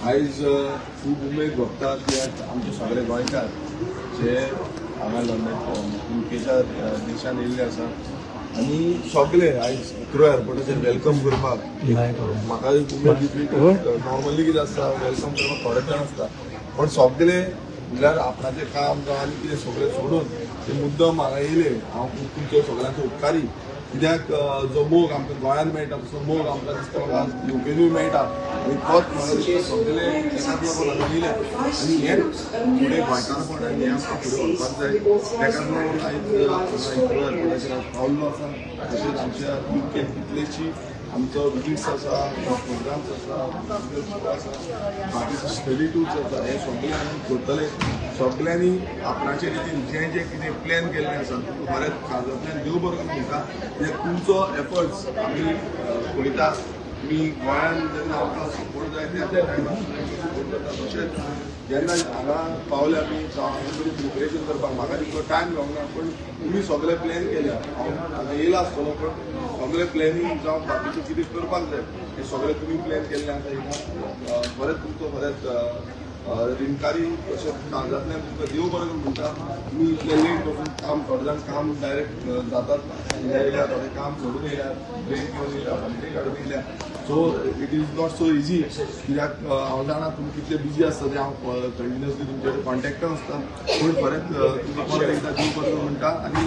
आयज खूब उमेद भोगता की आज आमचे सगळे गोंयकार जे हांगा लंडन, युकेच्या देशान येयल्ले आसा आनी सगळे आयज हिथ्रो एअरपोर्टाचेर welcome करपाक म्हाका एक उमेद दिसली. नॉर्मली कितें आसता, welcome करपाक थोडे जाण आसता, पण सगळे म्हणल्यार आपणाचें काम जावं आनी कितें सगळें सोडून ते मुद्दम हांगा येयले. हांव खूब तुमचो सगळ्यांचो उपकारी, कित्याक जो मोग आमकां गोंयांत मेळटा तसो मोग आमकां दिसता म्हाका युकेनूय मेळटा आनी तोच म्हाका दिसता सगळे एकाच लागून हांगा येयले आनी हेंच फुडें गोंयकारपण आनी हें आमकां फुडें व्हरपाक जाय. तेकाच लागून आयज हांगा हिथ्रो एअरपोर्टाचेर हांव पावल्लो आसा. तशेंच आमच्या युकेन कितलेशी आमचो विजिट्स आसा, प्रोग्राम्स आसा, आसा, बाकीचे स्टडी टूर्स आसा, हे सगळे आमी करतले. सगळ्यांनी आपणाचे रितीन जें जें कितें प्लॅन केल्लें आसा, तुमकां बरेंच काळजांतल्यान देव बरो करूं म्हणटा, कित्याक तुमचो एफर्ट्स आमी पळयता. तुमी गोंयान जेन्ना आमकां सपोर्ट जाय त्या त्या टायमार सपोर्ट करता. तशेंच जेन्ना हांगा पावले आमी, जावं हांगा बरी प्रिपरेशन करपाक म्हाका तितलो टायम मेळोंक ना, पण तुमी सगळे प्लॅन केले. हांव हांगा येयला आसतलो, पण सगळे प्लॅनिंग जावं बाकीचें कितें करपाक जाय हें सगळें तुमी प्लॅन केल्लें आसा. हिंगा बरेंच तुमचो खरेंच रिणकारी, तशेंच काळजांतल्यान तुमकां देव बरें करूं म्हणटा. तुमी इतले लेट बसून काम, थोडे जाण काम डायरेक्ट जातात हिंगा येयल्या, थोडे काम सोडून येयल्या, ब्रेक घेवन येयल्या, हॉलिडे काडून येयल्या. So it is not so easy, कित्याक हांव जाणा तुमी कितले बिजी आसता ते. हांव कंटिन्युअसली तुमचे कडेन कॉन्टेक्टान आसता, पूण खरेंच तुमकां परत एकदां देव बरें करूं म्हणटा आनी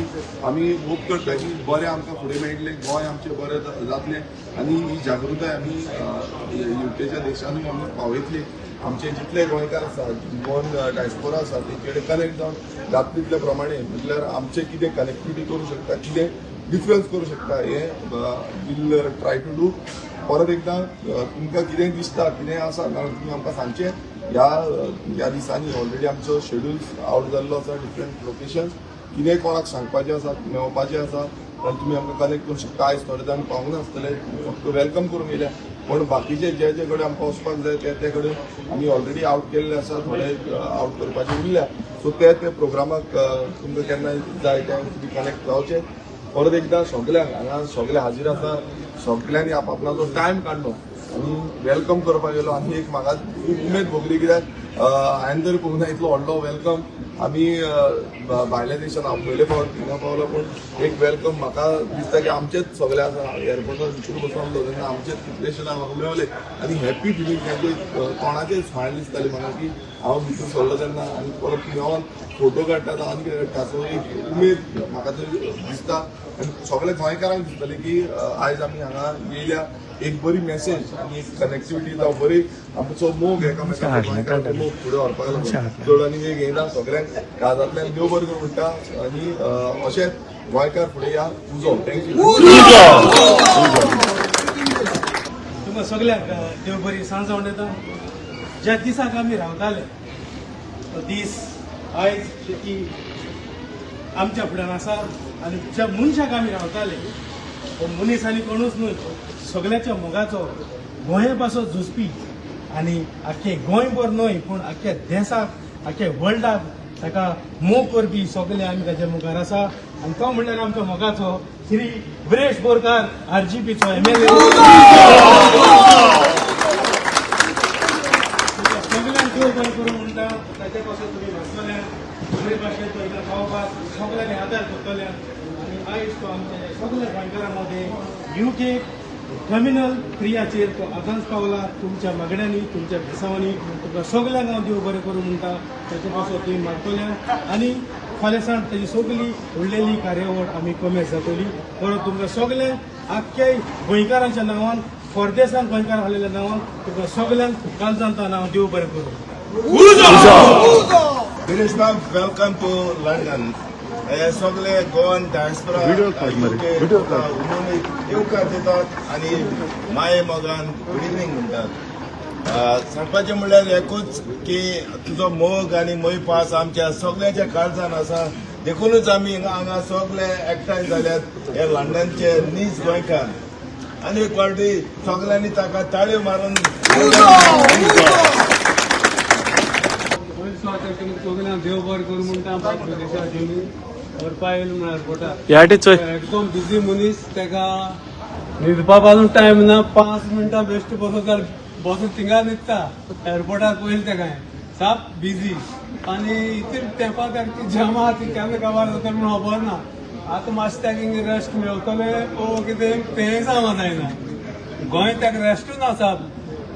आमी होप करता की बरें आमकां फुडें मेळटलें, गोंय आमचें बरें जातलें आनी ही जागृताय आमी युकेच्या देशानूय आमी पावयतली. आमचे जितले गोंयकार आसा, गोवन डायस्पोरा आसा, तेंचे कडेन कनेक्ट जावन जाता तितले प्रमाणे, म्हटल्यार आमचें कितें कनेक्टिविटी करूं शकता, कितें डिफरन्स करूं शकता, हें will try to do. परत एकदां तुमकां कितें दिसता, कितें आसा जाल्यार तुमी आमकां सांगचें. ह्या ह्या दिसांनी ऑलरेडी आमचो शेड्यूल आवट जाल्लो आसा, डिफरंट लोकेशन्स. कितें कोणाक सांगपाचें आसा, मेळपाचें आसा जाल्यार तुमी आमकां कनेक्ट करूंक शकता. आयज थोडे जाण पावूंक नासतले, फक्त welcome करूंक येयल्या, पण बाकीचे जे जे कडेन आमकां वचपाक जाय ते ते कडेन आमी ऑलरेडी आवट केल्ले आसा, थोडे आवट करपाचे उरल्या. सो ते ते प्रोग्रामाक तुमकां केन्ना जाय ते तुमी कनेक्ट जावचे. परत एकदां सगल्यांक, हांगा सगळे हाजीर आसा, सगल्यांनी आपआपणाचो टायम काडलो आनी welcome करपाक गेलो. आनी एक म्हाका खूब उमेद भोगली, कित्याक हांवें तरी पळोवंक ना इतलो व्हडलो welcome. आमी भायल्या देशान, हांव पयले फावट हिंगा पावलो, पूण एक welcome म्हाका दिसता की आमचेच सगळे आसा. एअरपोर्टार भितर बसलो तेन्ना आमचेच कितलेशे जाण म्हाका मेवले आनी हॅपी फिलींग, तांचे तोंडाचेर स्मायल दिसताली म्हाका की हांव भितर सरलो तेन्ना आनी परत मेळोन फोटो काडटा आनी कितें काडटा. सो एक उमेद म्हाका तरी दिसता आनी सगल्या गोंयकारांक दिसतलें की आयज आमी हांगा येयल्या, एक बरी मेसेज आनी एक कनेक्टिविटी जावं बरी आमचो मोग, एकामेकांचो गोंयकारांचो मोग फुडें व्हरपाक लागून. चड आनी वेग येना. सगळ्यांक काळजांतल्यान देव बरें करूं म्हणटा आनी अशेंच गोंयकार फुडें या. उजो, thank you. तुमकां सगल्यांक देव बरी सांज जावन येता. ज्या दिसाक आमी रावताले तो दीस आयज शेती आमच्या फुड्यान आसा आनी ज्या मनशाक आमी रावताले हो मनीस आनी कोणूच न्हय, सगळ्याच्या मोगाचो, गोंया पासत झुजपी आनी आख्खे गोंयभर न्हय पूण आख्ख्या देसाक, आख्ख्या वर्ल्डाक ताका मोग करपी सगळे आमी ताच्या मुखार आसा आनी तो म्हणल्यार आमच्या मोगाचो श्री विरेश बोरकार, आरजीपीचो एमएलए. सगळ्यांक देव बरें करूं म्हणटा. ताचे पासून तुमी वाचतले, बरे भाशेन तो हिंगा पावपाक सगळ्यांनी आदार करतले आनी आयज तो आमच्या सगळ्या गोंयकारां मदें युके टर्मिनल क्रियाचेर तो आदांच पावला. तुमच्या मागण्यांनी, तुमच्या भेसावांनी तुमकां सगळ्यांक हांव देव बरें करूं म्हणटा. ताचे पासून तुमी मागतले आनी फाल्यां सावन ताजी सगळी उरलेली कार्यावळ आमी कमेस जातली. परत तुमकां सगळ्यांक आख्ख्या गोंयकारांच्या नांवान, परदेसान गोंयकार आसलेल्या नांवान तुमकां सगळ्यांक कालजांता नांव देव बरें करूं. Viresh Bab, welcome to London. हे सगळे गोवन डायस्पोरा येवकार दितात आनी माये मोगान गुड इवनींग म्हणटात. सांगपाचें म्हणल्यार एकूच की तुजो मोग आनी मोयपास आमच्या सगळ्यांच्या काळजान आसा, देखूनच आमी हांगा सगळे एकठांय जाल्यात हे लंडनचे नीज गोंयकार. आनी एक फावटी सगळ्यांनी ताका ताळयो मारून. सगळ्यांक देव बरें करूं म्हणटा. व्हरपा येयलो म्हण एअरपोर्टार. ह्या चोय. एकदम बिजी मनीस, ताका न्हिदपा पासून टायम ना. 5 मिनटां बेश्ट बसत जाल्यार बसून थिंगा न्हिदता एअरपोर्टार पयलें तेका हांवें साप बिजी आनी इतले तेंपा ताका ती जमा ती केन्ना काबार जाता म्हूण खबर ना. आतां मातशें ताका रेस्ट मेवतलें ओ कितें तेंय सांगो जायना. गोंय ताका रेस्टूच ना साप.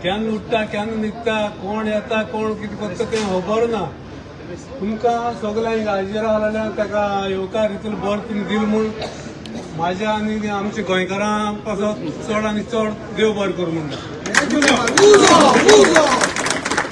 केन्ना उठ्ठा, केन्ना न्हिदता, कोण येता, कोण कितें करता तें खबर ना. तुमकां सगल्यांक हाजीर आसलेल्यान ताका येवकार इतलो बरो तुमी दिलो म्हूण म्हाज्या आनी आमच्या गोंयकारां पासत चड आनी चड देव बरें करूं म्हणटा. Uso! Uso!